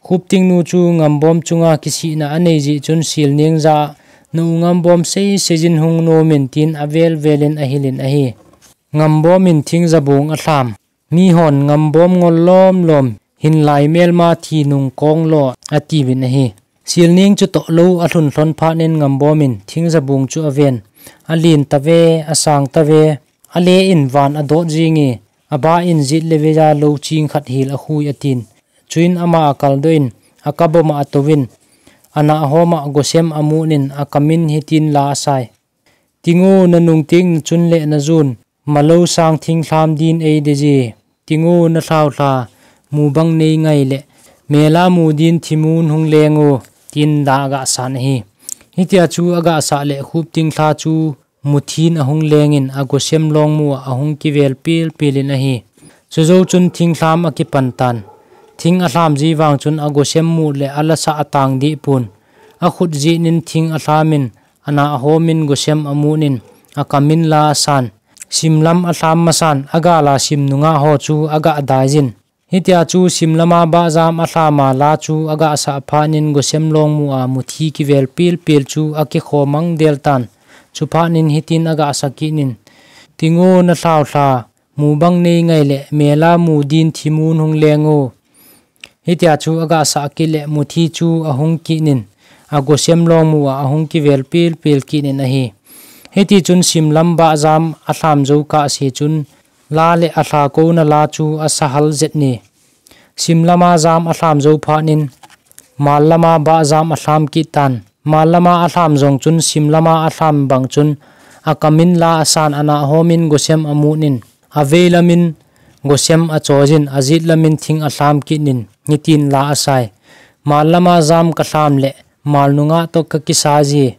Khupting nu chu Ngambom chunga kisihna anei jeh chun Silneng jah a, na u Ngambom sei seijin hung nomin tin avel velin ahilin ahi. Ngambom in Thingjabung alham. Mihon Ngambom ngol lom lom, hinlai melma thi nung kong lo, atiuvin ahi. Silneng chutoh lou alhun lhon phatnin Ngambom in Thingjabung chu aven. Alen tave, asang tave, ale in van adot jinge, aba in jet le veija lou ching khat hel akhui atin. Chuin ama akaldoh in, akaboma atouvin, ana homa gosem amun in akamin hitin la asai. Tingo na nungting na chun le na jun, malo sang thinglham din ei de ji. Tingo na thlaulha, mu bang nei ngai le, mela mu din thimun hung leng u, tin la aga san ahi. Hitia chu aga sah le khup ting lha chu muthin ahung lengin a gosem longmu a ahung kivel pilpil in ahi. Chujou chun thinglham akipan tan. Thing alham ji vang chun a gosem mu le a lasa atang dih pun. A khut jinin thing alhamin, ana ahomin gosem amunin, a kamin la asan. Simlam alham masan, agala sim nunga ho chu aga adaijin. Hitia chu simlama bahjam alhama la chu aga sah phanin gosem longmu a muthi kivel pilpil chu akikho mang del tan. Chuphanin hitin aga sakinin. Tingo na thlaulha, mu bang nei ngai le, mela mu din thimun hung leng u. Hitia chu aga sah kit le muthi chu ahung kinin, a gosem longmu a ahung kivel pilpil kinin ahi. Hiti chun simlam bahjam alham jou kah si chun, la le alha kona la chu asahal jet ni. Simlama jam alham jou phanin, mallama bahjam alham kit tan. Mallama alham jong chun simlama alham bang chun, a kamin la asan ana ahomin gosem amunin, aveilamin gosem achojin, ajitlamin thing alham kinin, hitin la asai. Mallama jam kalham le, mal nunga toh kakisa ji.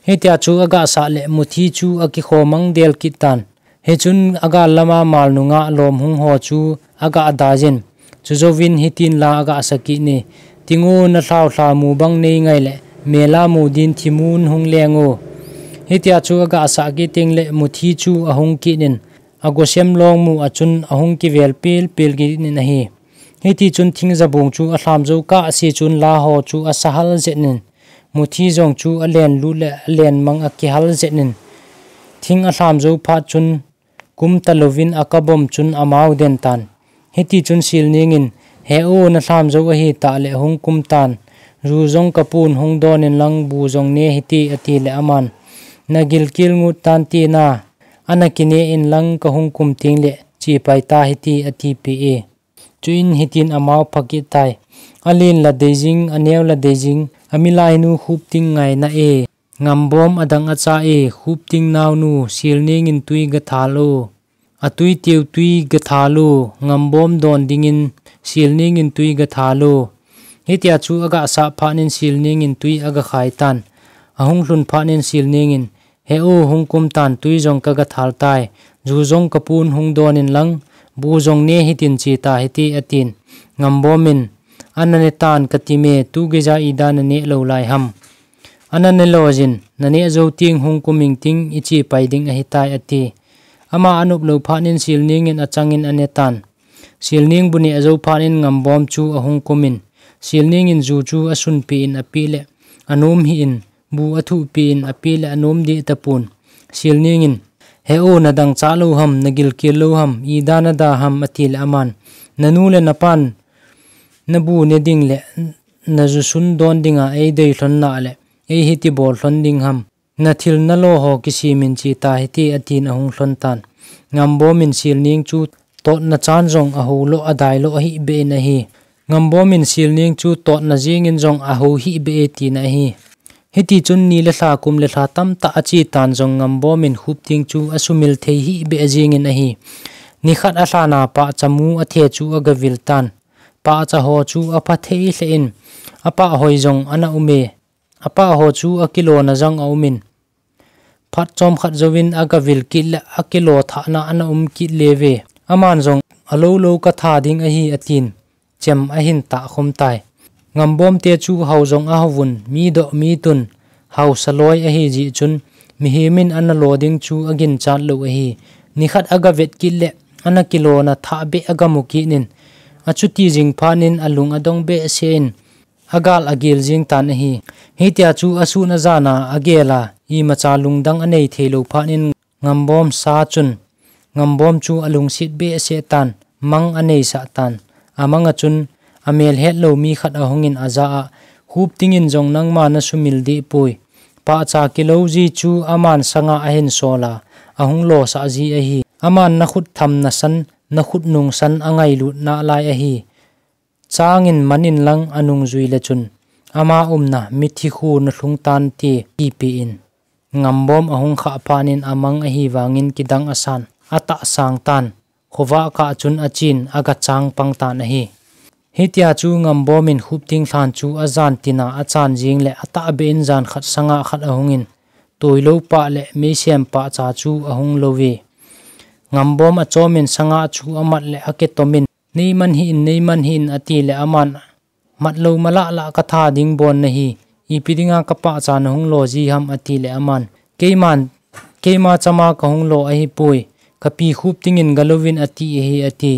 Hitia chu aga sah le muthi chu akikho mang del kit tan. Hichun aga lama mal nunga lom hung ho chu aga adaijin. Chujouvin hitin la aga sakini. Tingo na thlaulha mu bang nei ngai le, mela mu din thimun hung leng u. Hitia chu aga sah kiting le muthi chu ahung kinin. A gosem longmu a chun ahung kivel pilpil kinin ahi. Hiti chun thing jabung chu alham jou kah si chun la ho chu asahal jetnin. Muthi jong chu alen lut le alen mang akihal jetnin. Thing alham jou phat chun kum talouvin akabom chun amau den tan. Hiti chun Silningin, he u na lham jou ahi tah le hung kum tan. Ju jong kapun hung donin lang bu jong ne hiti ati le aman. Na gilkel ngut tan tina. Ana kine in lang kahung kum ting le chi pai ta hiti ati pi e. Chuin hitin amau phakit tai. Alen la deijing, aneo la deijing, amilainu Khupting ngaina e. Ngambom adang acha e, Khupting naonu, Silningin tui gathal o. Atui teu tui gathal o, Ngambom don dingin, Silningin tui gathal o. Hitia chu aga sah phanin Silningin tui aga khai tan. Ahung lhun phanin Silningin, he u hung kum tan tui jong kaga thal tai. Ju jong kapun hung donin lang, bu jong ne hitin chi ta hiti atin. Ngambomin, ana ne tan kati me, tu geija ida na ne lou lai ham. Ana ne lou jin, na ne jou ting hung kum ing ting ichi pai ding ahi tai ati. Ama anop lou phanin Silningin achangin ane tan. Silning bu ne jou phanin Ngambom chu ahung kumin. Silningin ju chu asunpi in api le, anom hi in. Bu athupi in api le anom di tapun. Silningin, he u na dang cha lou ham, na gilkel lou ham, ida na da ham ati le aman. Na nu le na pan, na bu ne ding le, na ju sun don dinga ei dei lhon na le, ei hiti bol lhon ding ham. Na thil na lo ho kisimin chi ta hiti atin ahung lhon tan. Ngambomin Silning chu totna chan jong aho lo adai lo ahi be in ahi. Ngambomin Silning chu totna jingin jong aho hi be e tina ahi. Hiti chun ni le lha kum le lha tamtah achi tan jong Ngambomin Khupting chu asumil thei hi be jingin ahi. Nikhat alhana pahcha mu athe chu agavil tan. Pahcha ho chu apha thei lheh in. Apah hoi jong ana um e. Apah ho chu akilona jong aumin. Phat chomkhat jouvin agavil kit le akilo thahna ana um kit le ve. Aman jong alou lou katha ding ahi atin. Chem ahin tah khom tai. Ngambom te chu hau jong ahauvun, mi doh mi tun, hausa loi ahi jeh chun, mihemin ana lo ding chu aginchat lou ahi. Nikhat agavet kit le, ana kilona thah be agamu kit in. Achuti jing phanin alung adong be se in, agal agil jing tan ahi. Hitia chu asun ajana agel a, imacha lungdang anei thei lou phanin Ngambom sa chun, Ngambom chu alungset be se tan, mang anei sah tan. Amang a chun, amel het lou mi khat ahungin aja a, Khuptingin jong nangma na sumil di pui. Pahcha kilo ji chu aman sanga ahin sol a, ahung lo sah ji ahi. Aman na khut tham na san, na khut nung san angailut na lai ahi. Changin manin lang anung jui le chun, ama umna mithi khu na lhung tan ti, ti pi in. Ngambom ahung khah phat in amang ahi vangin kidang asan, atah sang tan, khovah kah chun achin, aga chang pang tan ahi. Hitia chu Ngambom in Khupting lhan chu ajan tina achan jing le atahbeh in jan khat sanga khat ahung in, toilou pah le meisem pah cha chu ahung lou ve. Ngambom achom in sanga chu amat le aketom in, "Neiman hih in, neiman hih in," ati le aman, "Mat lou malah lah ka tha ding bon nahi, ipi dinga ka pah cha nahung lo ji ham?" ati le aman, "Keiman, keima chama ka hung lo ahi poi, ka pi Khupting in ga louvin ati ahi," ati.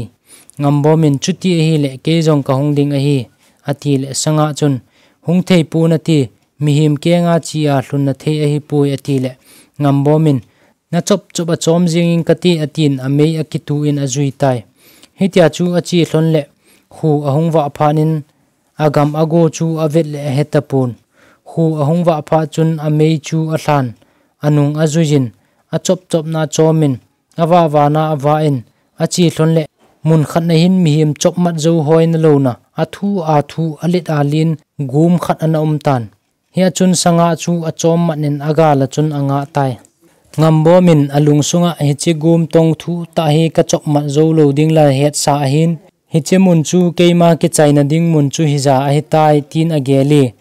Ngambom in, "Chuti ahi le, kei jong ka hung ding ahi," ati le sanga chun, "Hung thei pon ati, mihem kenga chi a lhun na thei ahi poi," ati le Ngambom in, "Na chop chop achom jing in kati," atin amei akitu in ajui tai. Hitia chu achi lhon le khu ahung vah phat in agam ago chu avet le ahe tapon. Khu ahung vah phat chun amei chu alhan, anung ajui in, achop chop na achom in, avah vah na avah in, achi lhon le mun khat na hin mihem chop mat jou hoi na louna, athu athu, alet alen gum khat ana um tan. Hia chun sanga chu achom mat in agal a chun angah tai. Ngambom in alung sunga, "Hiche gum tong thu tah hi ka chop mat jou lou ding la hetsa ahin, hiche mun chu keima kichaina ding mun chu hija ahitai," tin agel e.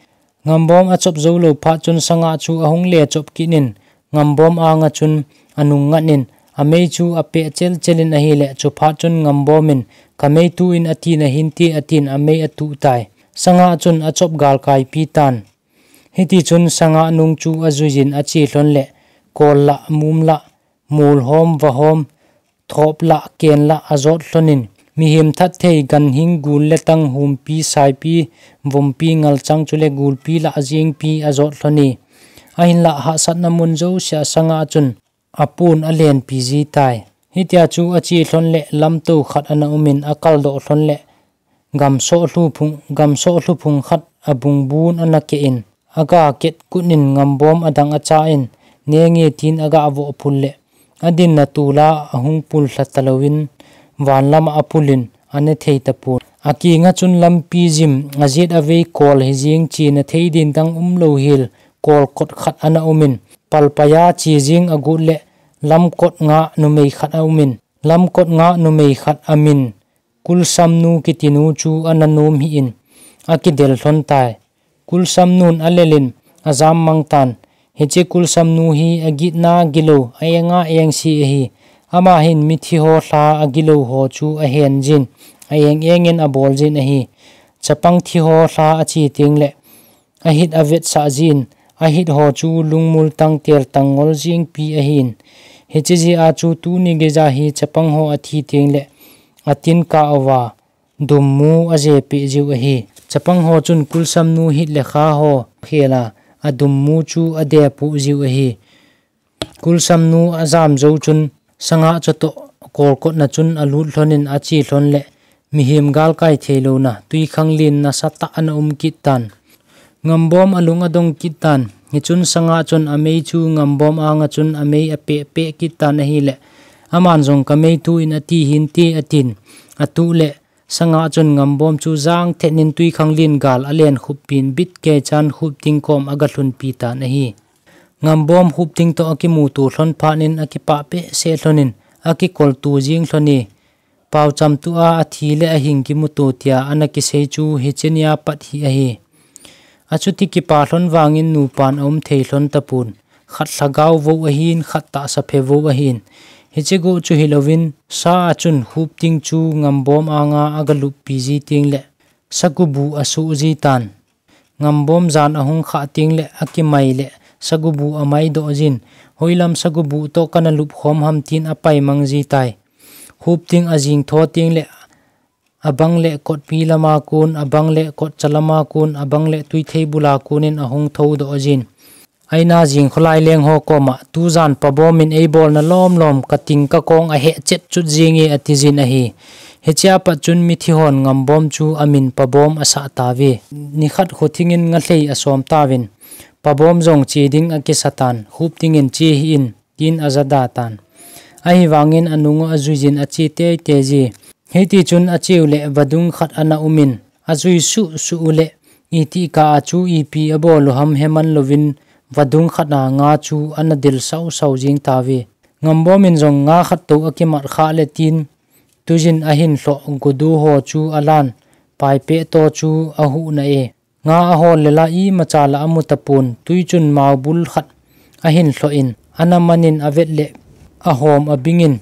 Ngambom achop jou lou phat chun sanga chu ahung le chop kit in, Ngambom anga chun anung ngat in, amei chu apeh chel chel in ahi le, chu phat chun Ngambom in, "Ka mei tu in ati nahin ti," atin amei atu tai. Sanga chun achop galkai pi tan. Hiti chun sanga nung chu ajui in achi lhon le, kol lah, mum lah, mul hom, va hom, thop lah, ken lah ajot lhon in, mihem that thei ganhing, gun le tang, humpi, saipi, vompi, ngalchang chule gulpi lah jingpi ajot lhon e. Ahin lah hahsatna mun jousea sanga chun apun alenpi ji tai. Hitia chu achi lhon le lamto khat ana um in akal doh lhon le, gamsoh lhuphung, gamsoh lhuphung khat abungbun ana ke in, aga ket kut in Ngambom adang acha in, "Nenge," tin aga voh pul le, adinna tula ahung pul lha ta louvin, van lama apul in, ane thei tapon. Akinga chun lampi jim, ajet avei kol hi jing chi na thei din dang um lou hel, kol kot khat ana um in, palpaya chi jing agut le, lamkot nga numei khat aum in, lamkot nga numei khat amin, Kulsamnu kitinu chu ana nom hih in, akidel lhon tai. Kulsamnun alel in ajam mang tan. Hiche Kulsamnu hi agitna gilou, aenga engse ahi. Ama hin mithi ho lha agilou ho chu ahen jin, aeng eng in abol jin ahi. Chapang thi ho lha achi teng le, ahit avetsah jin, ahit ho chu lungmul tang tel tang ngol jingpi ahin. Hiche jeh a chu tuni geija hi chapang ho athi teng le, atin kah uva, dummu ajepeh jiu ahi. Chapang ho chun Kulsamnu hit le kha ho khel a, adummu chu adepoh jiu ahi. Kulsamnu ajam jou chun, sanga chu toh kolkotna chun alut lhon in achi lhon le, mihem galkai theilouna, tuikhanglen nasatah ana um kit tan. Ngambom alung adong kit tan. Hichun sanga chun amei chu Ngambom anga chun amei apeh peh kit tan ahile, aman jong ka mei tu in ati hinte atin, atu le, sanga chun Ngambom chu jang thet in tuikhanglen gal alen khup pin bit kei chan Khupting kom aga lhunpi tan ahi. Ngambom Khupting toh akimuto lhon phat in akipah behseh lhon in akikol tu jing lhon e. Paocham tua athi le ahing kimuto tia ana kisei chu hiche nia pat hi ahi. Achuti kipa lhon vangin nupan aum thei lhon tapon. Khat lhagao vo ahin, khat tahsa phe vo ahin. Hiche go chu hilouvin, sa a chun Khupting chu Ngambom anga aga luppi ji teng le, sagubu asuh ji tan. Ngambom jan ahung khah teng le, akimai le, sagubu amai doh jin, hoilam sagubu toh kana lup khom ham tin apai mang ji tai. Khupting ajing tho teng le, abang le kotpi lama kon, abang le kotcha lama kon, abang le tuithei bula kon in ahung thou doh jin. Aina jing kholai leng ho koma, tujan Pabom in eibolna lom lom, ka ting ka kong aheh chet chut jing e ati jin ahi. Hichea pat chun mithi hon Ngambom chu amin Pabom asah tauve. Nikhat khothing in nga lhei asom tauvin, Pabom jong che ding akisa tan, Khupting in che hih in, tin aja da tan. Ahivangin anung u ajui jin ache tei tei ji. Hiti chun acheu le vadung khat ana um in, ajui suh suh u le, iti kah a chu ipi abol u ham heman louvin, vadung khat a nga chu ana del sau sau jing tave. Ngambom in jong nga khat tou akimat khah le tin, tujin ahin lhoh gudu ho chu alan, paipeh to chu ahuh na e. Nga ahol le la imacha la amu tapon, tui chun maubul khat ahin lhoh in, ana man in avet le ahom abing in,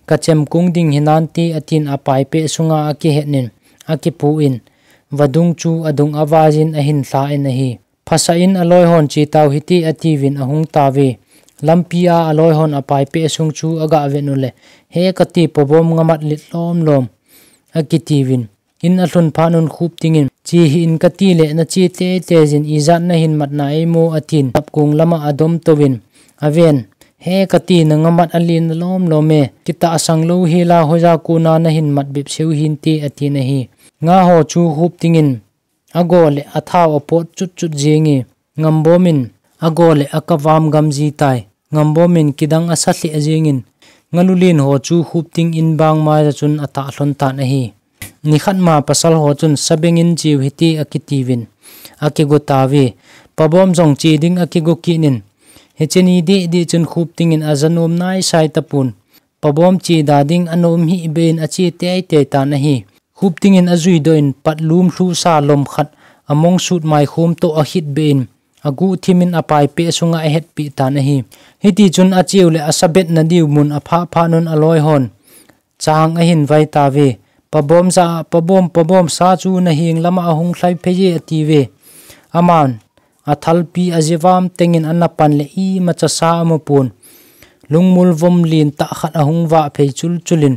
ka chemkung ding hinante atin apaipeh sunga akihet in, akipu in, vadung chu adung avai jin ahin lha in ahi. Phasah in aloi hon che tau hite atiuvin ahung tave. Lampi a aloi hon apaipeh sung chu aga vet u le, he kati, Pabom nga mat lit lom lom, akitiuvin. In alhun phat un Khupting in, che hih in kati le, na che teitei jin ijat nahin mat na ei mo atin, tapkung lama adom touvin, aven. He kati, na nga mat alen lom lom e, kitahsang lou hi la, hoija kona nahin mat bep seu hinte atin ahi. Nga ho chu Khupting in ago le athau apot chut chut jing e. Ngambom in ago le akavam gam ji tai. Ngambom in kidang asa lheh jing in, nga lulen ho chu Khupting in bang maija chun atah lhon tan ahi. Nikhat ma pasal ho chun, sabeng in cheu hite akitiuvin, akigo tave. Pabom jong che ding akigo kit in, hiche ni deh deh chun Khupting in aja nom naisai tapon, Pabom che da ding anom hih beh in ache teitei tan ahi. Khupting in ajui doh in, patlum lhusa lom khat among sut maikhom toh ahit beh in, aguh thim in apaipeh sunga ahetpi tan ahi. Hiti chun acheu le asa bet na diu mun aphah phat un aloi hon chang ahin vai tave. Pabom ja, Pabom, Pabom, sa chu naheng lama ahung lhai phei e, atiuve. Aman athalpi ajivam teng in ana pan le imacha sa amu pon. Lungmul vom lentah khat ahung vah phei chul chul in,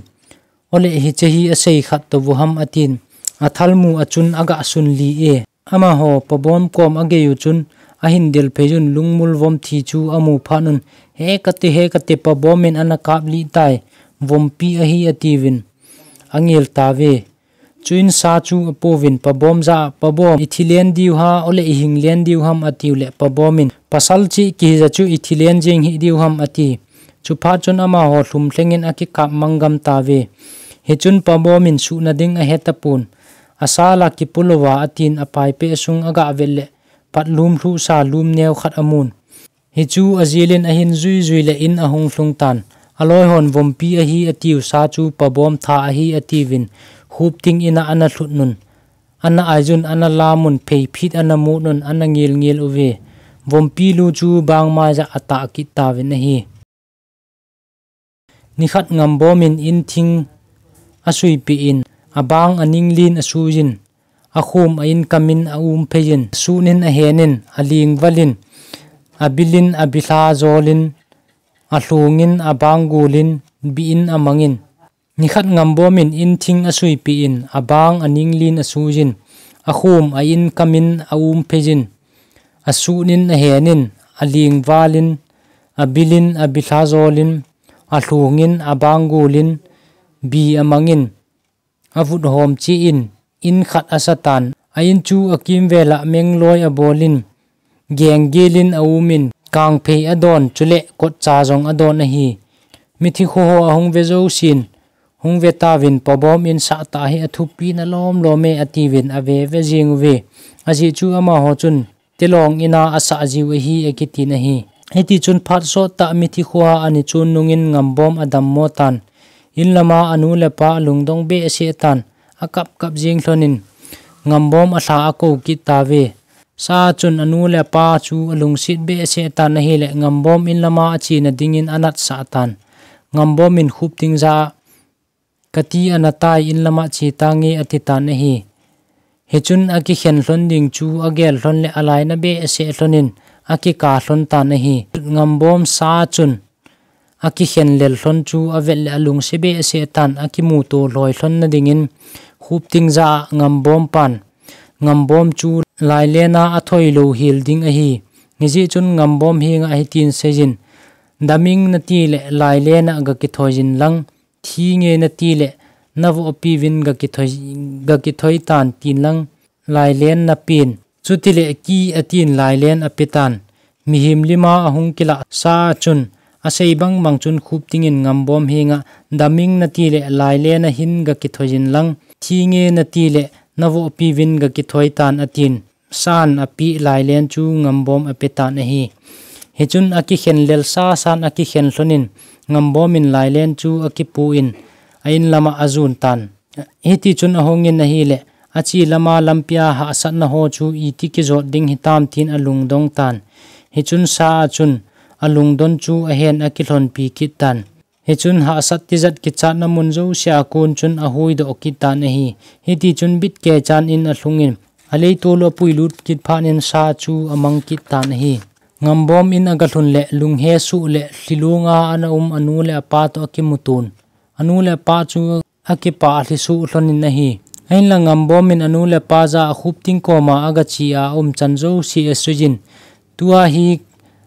ole hiche hi asei khat tou vu ham atin, athalmu a chun aga sun li e. Amaho Pabom kom agei u chun ahin del phei un, lungmul vom thi chu amu phat un, he kati, he kati, Pabom in ana kap lih tai, vompi ahi atiuvin, angel tave. Chuin sa chu apouvin, Pabom ja, Pabom, ithi len diu ham, ole ihing len diu ham atiu le, Pabom in, pasal chih kihi ja chu ithi len jing hih diu ham ati. Chuphat chun amaho lhum lheng in akikap mang gam tave. Hichun Pabom in suhna ding ahe tapon. Asa la kipu louva atin apaipeh sung aga vet le, patlum lhusa lum neo khat amun. Hichu ajil in ahin jui jui le in ahung lhung tan. Aloi hon vompi ahi atiu, sa chu Pabom tha ahi atiuvin, Khupting in a ana lhut un, ana aijun, ana lam un, phei phit ana mut un, ana ngil ngil uve. Vompi lu chu bang maija atah kit tauvin ahi. Nikhat Ngambom in in thing asuipeh in, abang aning len asui in, akhum a in kam in aum phei in, asuh in ahen in, aling val in, abil in, abilha jol in, alhung in, abang gul in, bi in amang in. Nikhat Ngambom in in thing asuipeh in, abang aning len asui in, akhum a in kam in aum phei in, asuh in ahen in, aling val in, abil in, abilha jol in, alhung in, abang gul in, bi amang in, avut hom cheh in, in khat asa tan. A in chu akimvel a mengloi abol in, geng gil in aum in, kangphei adon, chule kotcha jong adon ahi. Mithi kho ho ahung ve jousen, hung ve tauvin, Pabom in sah tah hi athupi na lom lom e atiuvin ave ve jing uve. Ajeh chu amaho chun, tilong in a asah jiu ahi akitin ahi. Hiti chun phat sot tah mithi kho a ana chun nung in Ngambom adammo tan. In lama anu le apa alungdong behseh tan, akap kap jing lhon in, Ngambom alha akou kit tauve. Sa chun anu le apa chu alungset behseh tan ahile, Ngambom in lama achena dingin anatsah tan. Ngambom in Khupting jah a, "Kati ana tai, in lama che tange," ati tan ahi. Hichun akikhen lhon ding chu agel lhon le alainat behseh lhon in akikap lhon tan ahi. Ngambom sa chun akikhen lel lhon chu avet le alungset behseh tan, akimuto lhoi lhon nadingin Khupting jah a Ngambom pan Ngambom chu lailen a athoi lou hel ding ahi. Hijeh chun Ngambom henga hitin seijin, "Daming nati le lailen a gakithoi jin lang, thi nge nati le navohpi uvin gakithoi, gakithoi tan tin lang, lailen napen." Chutile ki atin lailen ape tan. Mihem lima ahung kilah sa chun asei bang bang chun Khupting in Ngambom henga, "Daming nati le lailen a hin gakithoi jin lang, thi nge nati le navohpi uvin gakithoi tan," atin. san api Lailen chu Ngambom ape tan ahi. Hichun akikhen lel sasan akikhen lhonin Ngambom in Lailen chu akipuin a in lama ajun tan. Hitichun ahungin ahile, achi lama lampia hahsatna ho chu iti kijot ding hitam tin alungdong tan. Hichun sa a chun alungdon chu ahen akilhonpi kit tan. Hichun hahsat tijat kichatna mun jousea kon chun ahuidoh kit tan ahi. Hitichun bitkei chan in alhungin, aleitolu apuilut kit phatnin sa chu amang kit tan ahi. Ngambom in agalhun le lunghesuh le lhilunga ana um anu le apa toh akimutun. Anu le apa chu akipah lhisuh lhonin ahi. Ahinla Ngambom in anu le apa jah a Khupting koma agachi a aumchan jouse asuijin, tua hi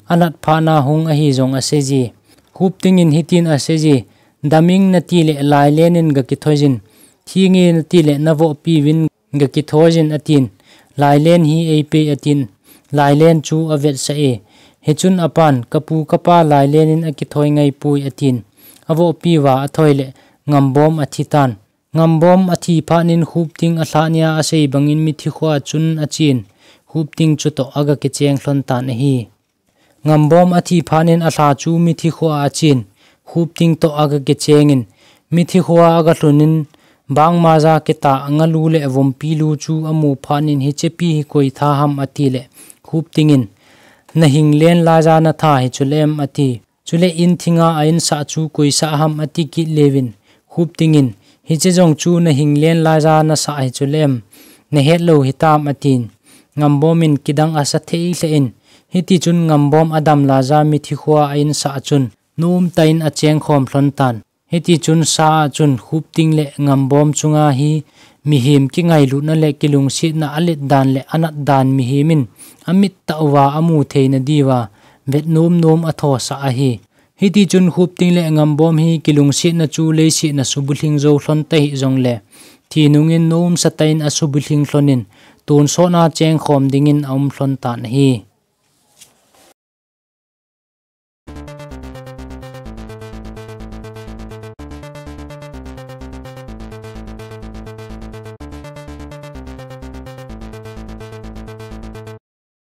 anat phatna hung ahi jong aseije. Khupting in hitin aseije, daming natile Lailen in gakithoiyin, thinge natile navohpiuvin gakithoiyin atin. Lailen hi eipei atin. Lailen chu avetsah e. Hichun apan, kapu kapa Lailen in akithoi ngaipoi atin. Avohpiuva athoi le Ngambom athitan. Ngambom athi phatnin Khupting alhah nia asei bangin mithi khoa chun achen. Khupting chutoh agakicheng lhon tan ahi. Ngambom athi phatnin alha chu mithi khoa achen. Khupting toh agakichengin, mithi khoa agalhunin, bangma jah kitah ngalu le vompi lu chu amu phatnin hichepi hi koi tha ham atile, Khupting in, nahing len laija natha hi chule em ati. Chule in thinga a insah chu koi sah ham ati kit leuvin, Khupting in, hiche jong chu nahing len laija nasah hi chule em, nahet lou hitam atin. Ngambom in kidang asa thei lheh in, hitichun Ngambom adam laija mithi khoa a insah chun, nomtah in achengkhom lhon tan. Hitichun sa a chun Khupting le Ngambom chunga hi mihem kingailutna le kilungsetna alet dan le anat dan mihem in amit tah uva amu theina diuva vet nomnom athosah ahi. Hitichun Khupting le Ngambom hi kilungsetna chu leiset a subulhing jou lhon tahih jongle, thi nungin nomsatah in asubulhing lhonin, tonsot a chengkhom dingin aum lhon tan ahi.